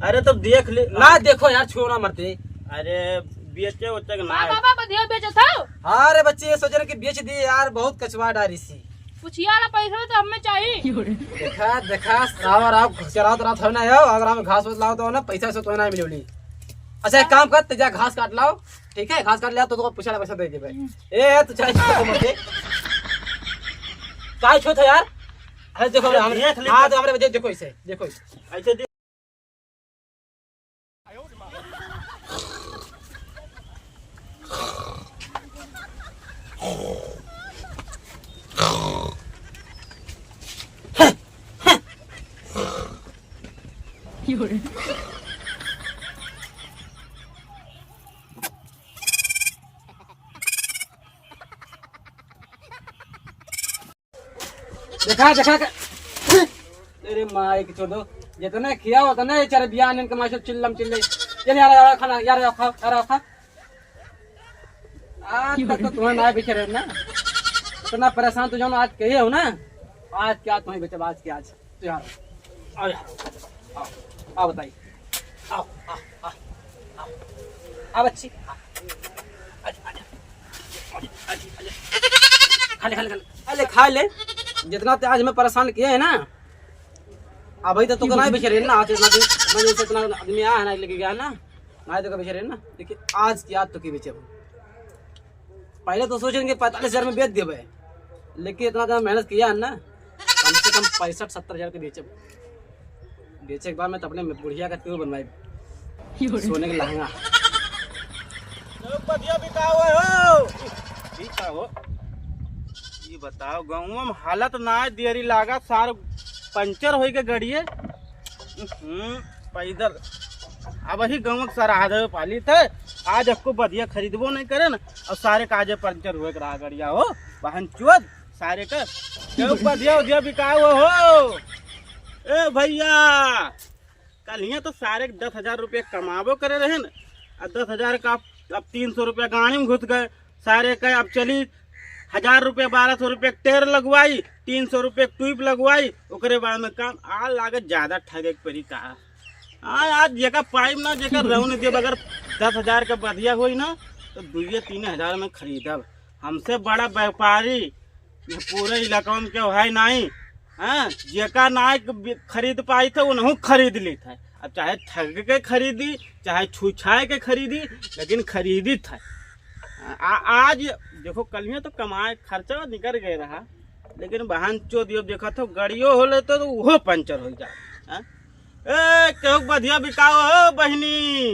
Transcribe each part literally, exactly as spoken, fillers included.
अरे तब देख ले। ना देखो यार, छोड़ो मरते। अरे बेचे उचे के ना हाँ है। बाबा, बधिया बेचत हो? हाँ रे बच्चे, ये सोच रहे कि बेच दिए यार, बहुत कचवा डारी सी। पुछिया वाला पैसा तो हमें चाहिए। देखा, देखा, राव, राव, चरावत, रावत हो ना, आओ, अगर हम घास वास लाओ तो ना, पैसा से तो ना मिले। अच्छा, एक काम कर, ते जा घास काट लाओ, ठीक है, घास काट ले, तो तोको पुछा पैसा दे देबे। ए, तू चाय छो तो मत दे। चाय छो तो यार। अरे देखो, अरे हमरे, देख ले। हाँ, तो हमरे, देखो इसे, देखो इसे। ऐसे देख। देखा, देखा के। तेरे माई के चोदो, जितने खिया उतने चरबियान इनके माई से चिल्लम चिल्ले। चल यार, यार, खाना, यार, यार, खा, यार, खा। आज तक तो तुम्हें ना बिचरे ना। इतना परेशान तो जानो आज कहिए हो ना। आज क्या तुम्हें बेचब, आज क्या आज। तो यार, आओ यार, आओ, आओ बताइए। आओ, आओ, आओ, आओ। आओ बच्ची, आओ। आजा, आजा। आजा, आजा, आजा। खा ले, खा ले, खा ले। खा ले, खा ले। जितना ते आज हमें परेशान किए है ना, अभी तो तुमको नहीं बेचे रहे ना, आज इतना दिन, इतना दिन से इतना आदमी आया है ना, लेके गया है ना, नहीं तो बेचे रहे ना। लेकिन आज की आज तो की बेचे हम। पहले तो सोचेंगे पैंतालीस हजार में बेच देबे, लेकिन इतना ज्यादा मेहनत किया है ना, कम से कम पैंसठ सत्तर हजार के बेचब। बेचे के बाद में तो अपने बुढ़िया का टूर बनवाई, सोने के लहंगा। तो बढ़िया बिकाओ है हो। ठीक है हो। ये बताओ, गाँव में हालत ना है, देरी लागा, सार पंचर होई के गड़िए। हम्म, पैदल। अब ही गाँव के सराह दे पाली थे, आज अक्को बधिया खरीदबो नहीं करे न, और सारे काजे पंचर हुए के रहा गड़िया हो, बहन चोद, सारे का। क्यों बधिया उधिया बिकाओ हो? ए भैया, कल हियाँ तो सारे के दस हजार रुपये कमाबो करे रहे न, और दस हजार का अब तीन सौ रुपया गाड़ी में घुस गए। सारे के अब चली हजार रुपये, बारह सौ रुपये के तेल लगवाई, तीन सौ रुपये के ट्यूब लगवाई, ओकरे बाद में काम आ लागत ज्यादा ठगे के पड़ी का। हाँ, आज जेका पाइब ना, जेका रौन देब, अगर दस हजार के बधिया होई ना, तो दुइये तीन हजार में खरीदब। हमसे बड़ा व्यापारी ये पूरे इलाका में केहू है नहीं। हाँ, जेका ना खरीद पाई थे, उनहू खरीद ली थे। अब चाहे ठग के खरीदी, चाहे छुछाए के खरीदी, लेकिन खरीदी थे। आ, आज देखो, कलिया तो कमाए खर्चा निकल गए रहा, लेकिन बहन चोद, अब देखा तो गड़ियो हो लेते तो वो पंचर हो जाए। हाँ? ए, केहू के बधिया बिकाओ हो बहिनी,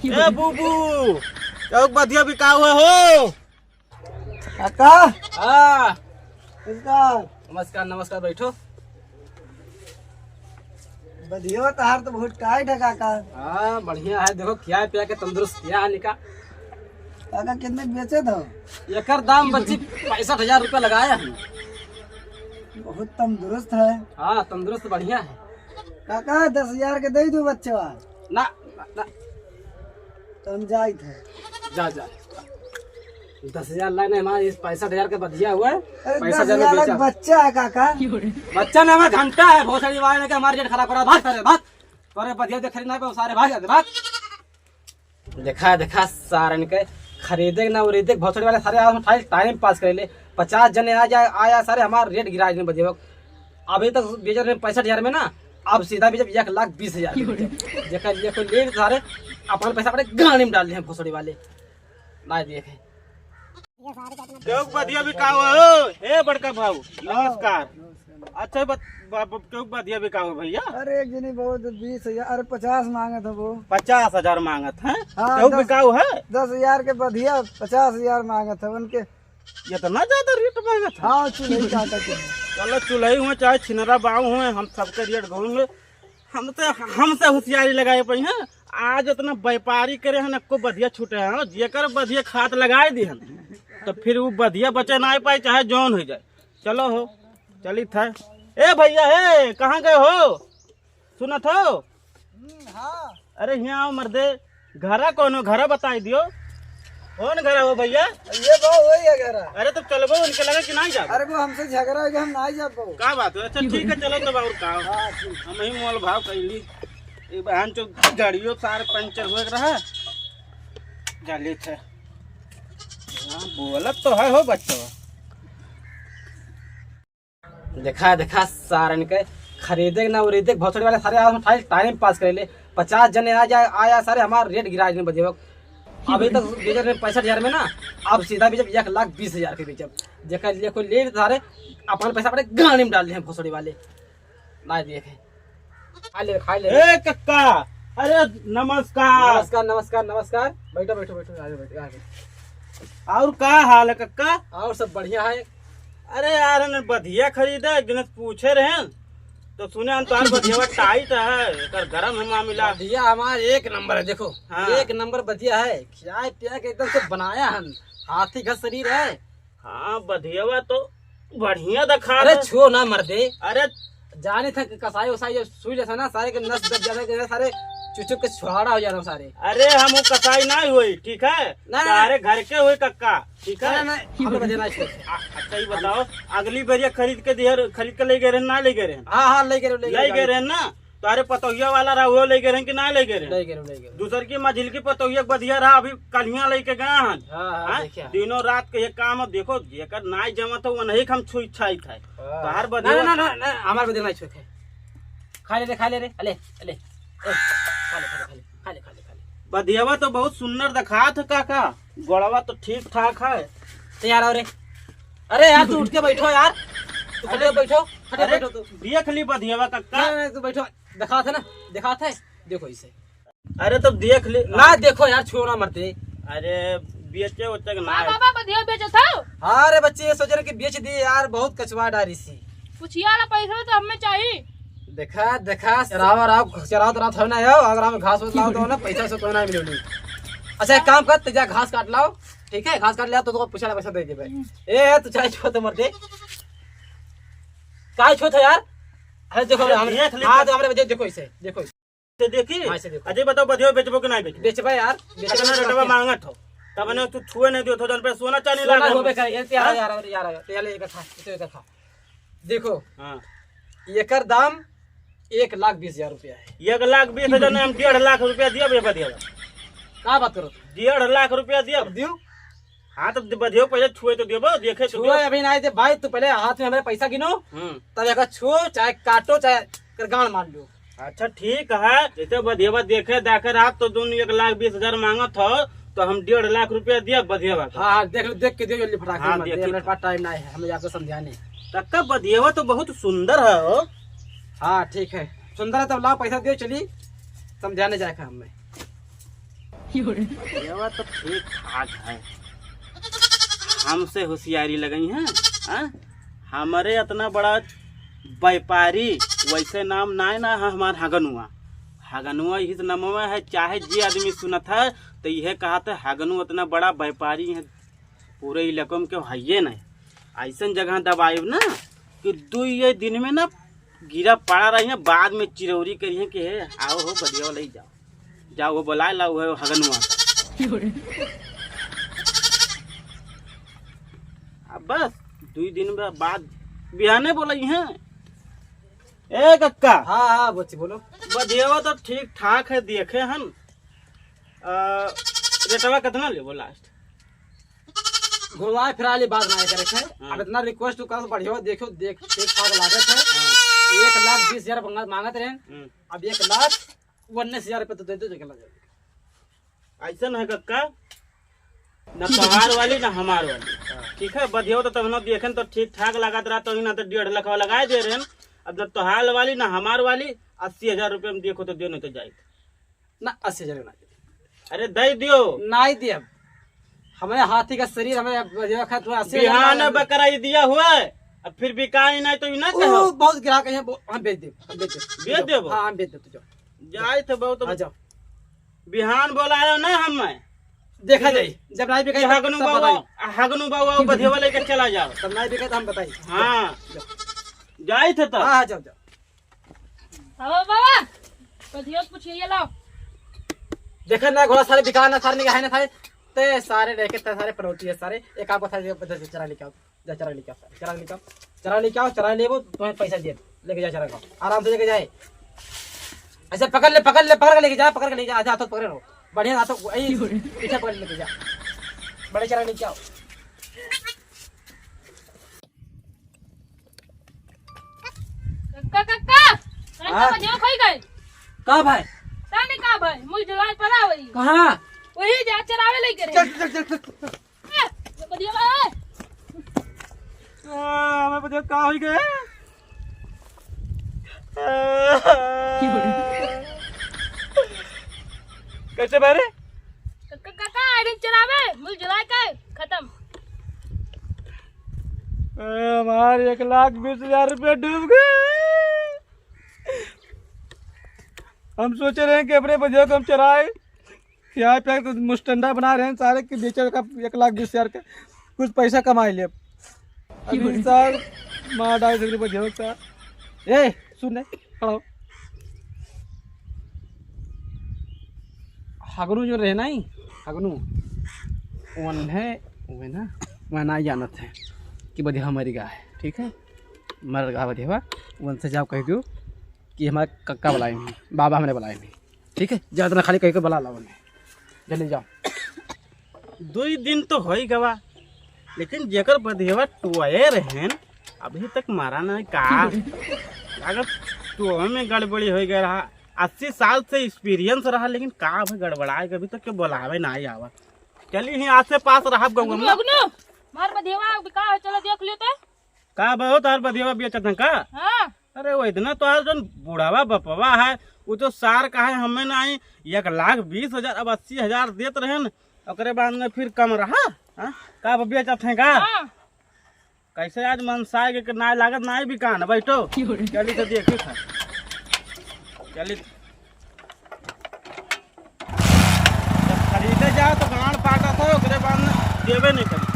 ए बूबू, केहू के बधिया बिकाओ हो। काका। हाँ। नमस्कार। नमस्कार, नमस्कार, बैठो। बधिया तहार तो बहुत टाइट है काका। हाँ, बढ़िया है, देखो खिया पिया के तंदुरुस्त किया है निका। काका कितने के बेचे थे? एकर दाम बच्ची पैंसठ हजार रुपया लगाया है। बहुत तंदुरुस्त है। हाँ, तंदुरुस्त बढ़िया है। काका दस हजार के दे दो बच्चवा। ना, ना, ना। तो हम जाइत है। जा, जा। दस हजार लाए नहीं, हमारे इस पैंसठ हजार के बधिया हुआ है। अरे, पैंसठ हजार में दस हजार लाख बेचा। बच्चा है काका। बच्चा ना, हमारा घंटा है, भोसड़ी वाले ने के हमारे रेट खराब करा, भाग सारे, भाग। तोरे बधिया देख खरीदना है, सारे भाग जाते, भाग। देखा, देखा, सारन के खरीदे ना, उरीदे, भोसड़ी वाले सारे आज हम टाइम, टाइम पास करे ले। पचास जने आ जाए, आया सारे, हमारा रेट गिरा देने बधिया। अभी तक बेचत रहे पैंसठ हजार में ना, अब सीधा बेचब एक लाख बीस हजार में बेचब। जेकर लिए कोई ले सारे, अपन पैसा अपने गाड़ी में डाल दे हैं भोसड़ी वाले। ना देखे। केहू के बधिया बिकाओ हो? ए बड़का भाऊ, नमस्कार। अच्छा, बत-, ब-, ब-, केहू के बधिया बिकाओ हो भैया? अरे एक जनी बहुत बीस हजार, अरे पचास मांगत है वो। पचास हजार मांगत है? हाँ, केहू दस, बिकाओ है? दस हजार के बधिया, पचास हजार मांगत है उनके। इतना ज्यादा रेट मांगत है? हाँ, चुलई काका के। चलो, चुलई हुए चाहे छिनरा बाऊ हुए, हम सबके रेट घूमेंगे। हमसे, हमसे होशियारी लगाए पड़ी है। आज इतना व्यापारी करे हैं, नको बधिया छूटे हैं, जेकर बधिया खात लगाए दी हैं, तो फिर वो बधिया बचे ना पाए, चाहे जौन हो जाए। चलो हो, चली था। ए भैया, ए, कहाँ गए हो? सुनत हो? हम्म, हाँ। अरे, यहाँ आओ मर्दे, घरा कौन हो? घरा बताई दियो। कौन घरा हो भैया? ये बा, वही है घरा। अरे, तो चलबो उनके लगे कि नहीं जाबो? अरे, वो हमसे झगड़ा हो गया, हम नहीं जाबो। का बात है? अच्छा, ठीक है, चलो तब और का। हाँ, ठीक। हम ही मोल भाव कैली। ये बहन चो गाड़ियों सारे पंचर हुए रहा। जाली थे। हाँ, बोलत तो है हो बच्चों। देखा, देखा, सारन के खरीदे के ना उरीदे के, भोसड़ी वाले सारे आज हम टाइम, टाइम पास करे ले। पचास जने आ जाए, आया सारे, हमार रेट गिरा देने बदे हो। अभी तक बेचत रहे पैंसठ हजार में ना, अब सीधा बेचब एक लाख बीस हजार के बेचब। जेकर लिए कोई ले सारे, अपन पैसा अपने गाड़ी में डाल दे हैं भोसड़ी वाले। ना दिए थे। खा ले, खा ले। ए कक्का, अरे नमस्कार। नमस्कार, नमस्कार, नमस्कार। बैठो, बैठो, बैठो, आगे बैठो, आगे। और का हाल है कक्का? और सब बढ़िया है। अरे यार, हमने बधिया खरीदा, एक दिन से पूछे रहे, तो सुने हम तोहार बधियावा टाइट है, एकर गरम है मामला। बधिया हमार एक नंबर है, देखो, हाँ। एक नंबर बधिया है, खियाए पिया के एकदम से बनाया हम, हाथी घर शरीर है। हाँ, बधियावा तो बढ़िया दिखा अरे रहा। छुओ ना मर्दे। अरे जाने था कि कसाई वसाई जब सुई लेता ना, सारे के नस दब जाता है, सारे चुचुक के छुहाड़ा हो जाता सारे। अरे हम वो कसाई नहीं हुई, ठीक है? नहीं, नहीं। सारे घर के हुई कक्का, ठीक है? नहीं, नहीं, हम लोग बधिया नहीं छुए। आ, अच्छा ये बताओ, अगली बार ये खरीद के दिया, खरीद के ले गए रहे ना, ले गए रहे? हाँ, हाँ, ले गए रहे, ले गए ले गए रहे। रहे ना? तो अरे पतोहिया वाला रहा, वो ले गए रहे कि ना ले गए रहे? ले गए रहे, ले गए रहे। दूसर की मझिल की पतोहिया बधिया रहा, अभी कलियां लेके गया हन। हाँ, हाँ, हाँ? देखिया। दिनों रात के ये काम है, देखो, जेकर नाई जमत हो, वो नहीं हम छुई छाई खाए। हाँ। तोहार ना, बधिया ना, ना, ना, ना, हमार बधिया नहीं छुए खाए। खा ले रे, खा ले रे, अले, अले, ए, खा ले, खा ले, खा ले, खा ले, खा ले, खा ले। बधियावा तो बहुत सुंदर दिखात है काका, गोड़वा तो ठीक ठाक है। तो यार, अरे, अरे यार, तू उठ के बैठो यार, तू खड़े अरे, बैठो, खड़े अरे, बैठो तू। देख ली बधियावा कक्का। नहीं, नहीं, तू बैठो, दिखात है ना, दिखात है, देखो इसे। अरे तब देख ले। ना देखो यार, छोड़ा मत दे। अरे बेचे उचे के ना हाँ है। बाबा, बधिया बेचत हो? हाँ रे बच्चे, ये सोच रहे कि बेच दिए यार, बहुत कचवा डारी सी। कुछ यार पैसा तो हमें चाहिए। देखा, देखा, चरावा राव, चरावत रात है ना, आओ, अगर हम घास वास लाओ तो ना, पैसा से कोई ना मिलोगी। अच्छा, एक काम कर, ते जा घास काट लाओ, ठीक है, घास काट ले आओ तो, तो पूछा पैसा दे देबे। ए, तू चाहे छो तो मर दे। काय छो था यार? अरे देखो, अरे हम, देख ले हाँ, तो। तो हमरे वजह देखो इसे, देखो इसे। से देखी? हाँ, इसे देखो। अजय बताओ, बधियो बेचबो कि नहीं बेचबो? बेचबे यार, बेचबे कितना तो रेटवा बेचबे। मांगत हो? तब ने तू छुए नहीं दियो, तो जन पे सोना चांदी सोना लागा होबे हो। करे, ये यार, हाँ? यार, यार, यार, ये ले, एक खा, इसे एक खा। देखो, हाँ। एकर दाम एक लाख बीस हजार रुपया है। एक लाख बीस हजार नहीं, हम डेढ़ लाख रुपया दिया बे बधिया। का बात करो? डेढ़ लाख रुपया दिया। अब दियो? हाँ, तो बधियो पहले छुए तो दियो, देखे तो छुए दियो। अभी नहीं दे भाई, तू पहले हाथ में हमारे पैसा गिनो, हम्म। तब एक छुओ, चाहे काटो, चाहे कर गांड मार लो। अच्छा ठीक है, जैसे बधियावा देखे दाखे रात तो दोनों एक लाख बीस हजार मांगत हो, तो हम डेढ़ लाख रुपया दिया बधियावा का। हाँ, हाँ, देख लो, देख के दियो जल्दी फटाक से हाँ, मत दे, देखी। हमारे पास टाइम नहीं है, हमें जाकर समझाने। तक्का बधियावा तो बहुत सुंदर है हो। हाँ, ठीक है, सुंदर है, तब लाओ पैसा दियो, चली समझाने जाए का हमें। बधियावा तो ठीक ठाक है, हमसे होशियारी लगई है, हाँ? हमरे इतना बड़ा व्यापारी, वैसे नाम नाय ना है हमार हगनुआ। हगनुआ इस नामवा है, चाहे जे आदमी सुनत है, तो यह कहत है, "हगनू इतना बड़ा व्यापारी है, पूरे इलाकों में केहू हइये नहीं।" ऐसन जगह दबाइब ना कि दुई ये दिन में ना गिरा पड़ा रही है, बाद में चिरौरी करी है कि हे, आओ हो, बधियावा ले जाओ। जाओ, वो बोलाए ला, वो हगनुआ का। अब बस, दुई दिन बा-, बाद बिहाने बोलाई हैं। ए कक्का। हाँ, हाँ, बच्ची, बोलो। बधियावा तो ठीक ठाक है, देखे हन। अ, रेटवा कितना लेबो लास्ट? घुमाए फिराए वाली बात ना करे थे। हाँ। अब इतना रिक्वेस्ट तू कर, बढ़िया देखो, देख, ठीक ठाक लागत है। हाँ। एक लाख बीस हजार मांगत, मांगत रहे। हम्म। अब एक लाख उन्नीस हजार रुपये तो दे दो, देख ला जाए। ऐसा ना है कक्का, ना तोहार वाली ना हमार वाली। हाँ। ठीक है, बधियावा तो तब ना देखेन तो ठीक ठाक लागत रहा, तो ही ना तो डेढ़ लाख वाला लगाए दे रहे हैं। अब ना तोहार वाली ना हमार वाली, अस्सी हजार रुपये में देखो तो दियो, नहीं तो जाए। ना, अस्सी हजार ना। अरे दे दियो। नहीं दिया। हमारे हाथी का शरीर, हमें बधियावा खाए, तुम्हें अस्सी हजार बिहान ना। बकरा ही दिया हुआ है, अब फिर बिकाई नहीं तो ई ना ओ, कहो। बहुत ग्राहक है, बहु-, हम बेच देब, हम बेच देब। बेच देबो? हाँ, हम बेच देब, तू जाओ। जाए तो बहुत हाँ, जाओ। बिहान बोलायो ना हम मैं। देखा जाई, जब नहीं बिकाई, हगनू तब बाबा, बताई। हगनू बाबा बधियावा लेके चला जाओ। तब नहीं बिकाई तो हम बताई। हाँ। जाओ। जाए थे तब। हाँ, हाँ, जाओ, जाओ। हाँ बाबा, बधिया पूछिए, ये लाओ। देखा ना घोड़ा सारे बिका ना, सारे निगाहे ना सारे, ते सारे रह के ते सारे पनौती है सारे। एक आपको सारे चरा लेके आओ, जा चरा लेके आओ, सारे चरा लेके आओ, चरा लेके आओ, चरा लेबो, तुम्हें पैसा दिए, लेके जा चरा को, आराम से लेके जाए। ऐसे पकड़ ले, पकड़ ले, पकड़ के लेके जा, पकड़ के लेके जा, ऐसे हाथों पकड़े रहो। बढ़िया हाथों, ऐ, पीछे पकड़ के लेके जाओ। बड़े चरा लेके आओ। कक्का, कक्का, कौन हाँ? का बजाओ खाई गए? का भाई? ताने का भाई? मुल जुलाई पड़ा वही। कहाँ? वही जा चरावे लेके रहे। चल, चल, चल, चल। ए, ये बढ़िया बा, ए। आ, हमें बढ़िया का होई गए? कैसे बारे? क-, क-, काका, आइडिन चलावे, मुल जुलाई का है, खत्म। ए, हमारे एक लाख बीस हजार रुपये डूब गए। हम सोचे रहे कि अपने बधिया को हम चराए, खियाए पियाए तो मुस्टंडा बना रहे हैं सारे, कि बेचे का एक लाख बीस हजार का कुछ पैसा कमाए ले। अभी सार मार डाले सगरी बधिया का। ए, सुन रे, खड़ा हो। हगनू जो रहे ना ही, हगनू, उन्हें, उन्हें ना, वह ना जानत है कि बधिया मर गया है, ठीक है? मर गया बधिया, उनसे जाओ कह दो कि हमारे कक्का बुलाए हैं, बाबा हमने बुलाए हैं, ठीक है? जाओ, इतना खाली कह के बुला लाओ उन्हें, जल्दी जाओ। दुई दिन तो होई गवा, लेकिन जेकर बधिया टोए रहेन, अभी तक मरा नहीं का? अगर टोए में गड़बड़ी होई गया रहा, अस्सी साल से experience रहा, लेकिन का भाई गड़बड़ाए के अभी तक के बोलावे ना आवा। चली ही आसे पास रहब गौवा में। अगनो, मार बधिया, का है, चलो देख लियो तो। का बहुत तार बधिया बेचत हैं का? हाँ। अरे वो इतना तो आज जौन बुढ़ावा बपवा है, वो तो सार का है, हमें ना आई एक लाख बीस हजार, अब अस्सी हजार देत रहे न, ओकरे बाद में फिर कम रहा। हाँ? का बबिया चाहत हैं का? हाँ। कैसे आज मनसाए के, के नाय लागत, नाय बिकान, बैठो। चली तो देखी था। चली। जब खरीदे जाओ तो गांड फाटा था, ओकरे बाद में देवे नहीं करी।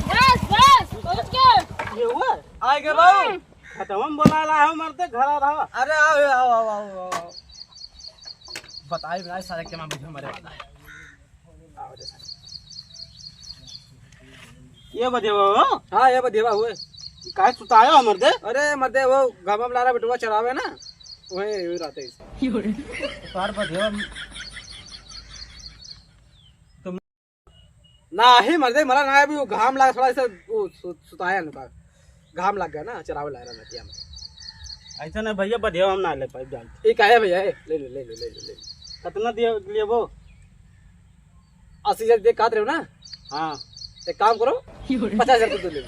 बस, बस, पहुंच गए। ये हुआ? आ गए बाबू। हम्म। खतवन बोला ला हो मरते, घर आ रहा। अरे आओ, आओ, आओ, आओ, आओ, आओ। बताई, बताई, सारे के माँ बुझे मरे वाला है। आओ रे सारे। ये बधिया हो? हाँ, ये बधिया हुए। काहे सुतायो हो मरते? अरे मरते, वो गाँव में लारा बेटवा चरावे ना, वही, वही रहते हैं। तार बधिया। ना ही मरते, मला ना अभी वो घाम लाग थोड़ा सा, वो सु-, सुताया ना, घाम लग गया ना, चरावे लाग रहा नदिया में। ऐसा ना भैया, बधिया हम ना ले पाइब जान। ये काहे भैया, ए, ले लो, ले लो, ले लो, ले लो। कितना दिए, लेबो? अस्सी हजार दे कहत रहे हो ना? हाँ। एक काम करो, पचास हजार तो ले लो।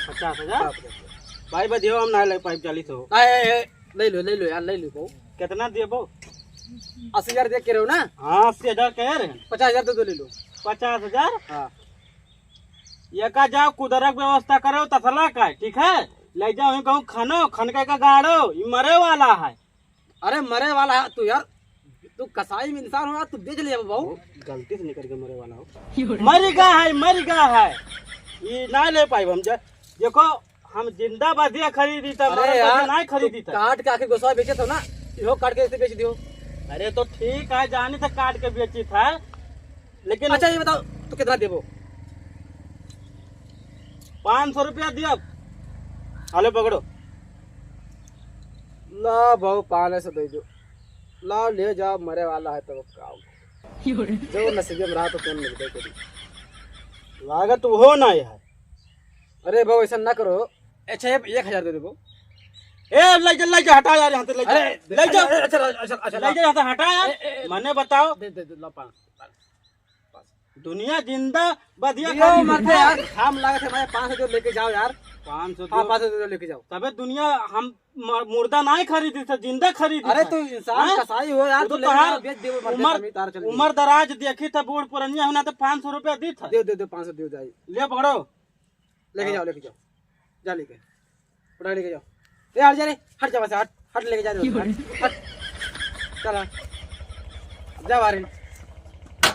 पचास हजार? हाँ, पचास हजार। भाई बधिया हम ना ले पाइब, चालीस हो। ए, ए, ए, ले लो, ले लो यार, ले लो। कितना देबो? अस्सी हजार दे के रहो ना? हाँ, अस्सी हजार कह रहे हैं। पचास हजार दे दो, ले लो। पचास हजार? हाँ। ये का जाओ, कुदरक व्यवस्था करो, तसला का, ठीक है? ले जाओ, वहीं कहूँ खनो, खन के का गाड़ो, ये मरे वाला है। अरे मरे वाला है तू यार, तू कसाई में इंसान हो यार, तू बेच ले बाबू। वो गलती से निकल के मरे वाला हो। मर गया है, मर गया है, ये ना ले पाइब हम। जा-, देखो, हम जिंदा बधिया खरीदी था, अरे मरल बधिया यार, नहीं खरीदी तू था। काट के आखिर गोसाई बेचे था ना, इहो काट के ऐसे बेच दियो। अरे तो ठीक है, जानी था काट के बेची था, लेकिन अच्छा ये बताओ, तू कितना देबो? पाँच सौ रुपया दिया। हाले पकड़ो। ला भाऊ, पाँच सौ दे दो। ला ले जाओ, मरे वाला है तो का हो? जो नसीब में रहा तो कौन मिलते करी। लागत तो हो ना यार। अरे भाऊ, ऐसा ना करो। अच्छा, ये एक हजार दे दे भाऊ। ए, ले जा, ले जा, हटा यार, यहाँ से ले जा। अरे, ले जा। अरे, अच्छा, अच्छा, अच्छा, ले जा, यहाँ से हटा यार। ए, ए, ए, मने बताओ। दे, दे, दे, ला पाँच सौ, पाँच सौ। दुनिया जिंदा बधिया दियो खाली मरते यार, घाम लागत है, मैं पाँच सौ दे लेके जाओ यार। पाँच सौ हाँ, दे। पाँच सौ दे लेके जाओ। तबे दुनिया हम म-, मुर्दा नहीं खरीदी थे, जिंदा खरीदी अरे थे। तू इंसान हैं? कसाई हो यार, तू तू तो ले तोहार यार, बेच दे, मर दे, उमर, समीर, तार चल उमर दे। दराज देखी थे, बूढ़ पुरनिया होना तो पाँच सौ रुपया दी थे। दे, दे, दे, पाँच सौ दे जाई। ले पकड़ो। लेके हाँ। जाओ, लेके जाओ। जा लेके। उठा लेके जाओ। ए, हट जा रे, हट जा वहाँ से, हट, हट लेके जा रे, हट, हट। चल, हट। जा बाहर।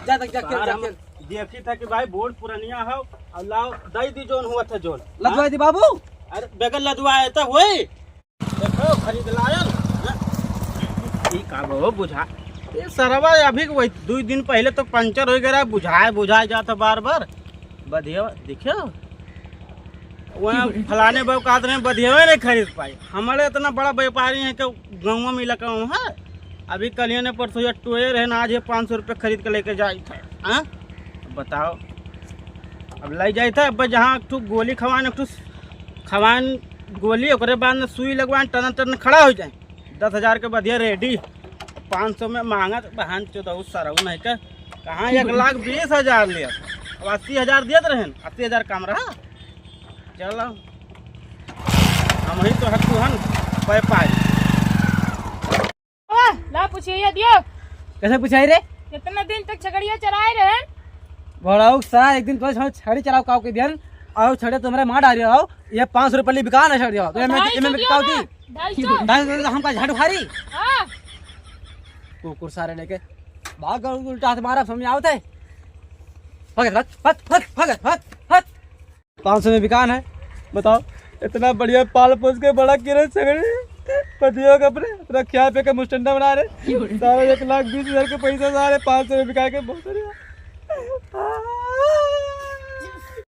जा तक, जा, खेल, यार, जा, हम खेल। देखी था कि भाई बूढ़ पुरनिया हो, और लाओ, दई दी जोन हुआ था जोन। लदवाई दी बाबू। अरे, बगैर लदवाए तो वही। देखो, खरीद लायल। ठीक है, वो बुझा। ये सरवा अभी वही दो दिन पहले तो पंचर हो गया, बुझाए, बुझाए जाता बार बार। बधिया, देखियो। वहाँ फलाने बउकात रहे, बधियावे नहीं खरीद पाई। हमारे इतना बड़ा व्यापारी है कि गाँव में इलाका में है। अभी कलिए ने परसों ये टोए रहे ना, आज ये पाँच सौ रुपये खरीद के लेके जाई था। हाँ, अब बताओ, अब ले जाई था, अब जहाँ एक ठो गोली खवान, एक ठो खवान गोली, ओकरे बाद में सुई लगवान, टन टन खड़ा हो जाए। दस हजार के बधिया रेडी, पाँच सौ में मांगत बहन चोदऊ सरऊ नहीं का। कहाँ एक लाख बीस हजार लिया, अब अस्सी हजार दियत रहन, अस्सी हजार कम रहा। चलो, हम ही तो हत्तू हन, पै पाए। ओए, ला पूछिए दियो। कैसे पूछाई रे? कितना दिन तक छगड़िया चराए रहे? बड़ाऊ सा, एक दिन तो छगड़ी चराओ काऊ के दिन, और छगड़िया तुम्हारे मार डाल रहे हो। ये पाँच सौ रुपये बिका ना छगड़िया, तो ये मैं, ढाई सौ ये मैं दियो बिकाऊ ना। दी। ढाई सौ। ढाई सौ तो हमका झाड़ू फारी। हाँ। कुकुर सारे लेके भाग गए, उल्टा हाथ मारा, समझ आवत है। फगत, फगत, फगत, फगत, फगत, फगत। पाँच सौ में बिकान है, बताओ। इतना बढ़िया पाल पोस के बड़ा किए रहे छगड़ी, पतियों के अपने, इतना खिया पे के मुस्टंडा बना रहे। सारे एक लाख बीस हजार के पैसा सारे पाँच सौ में बिका के बहुत बढ़िया।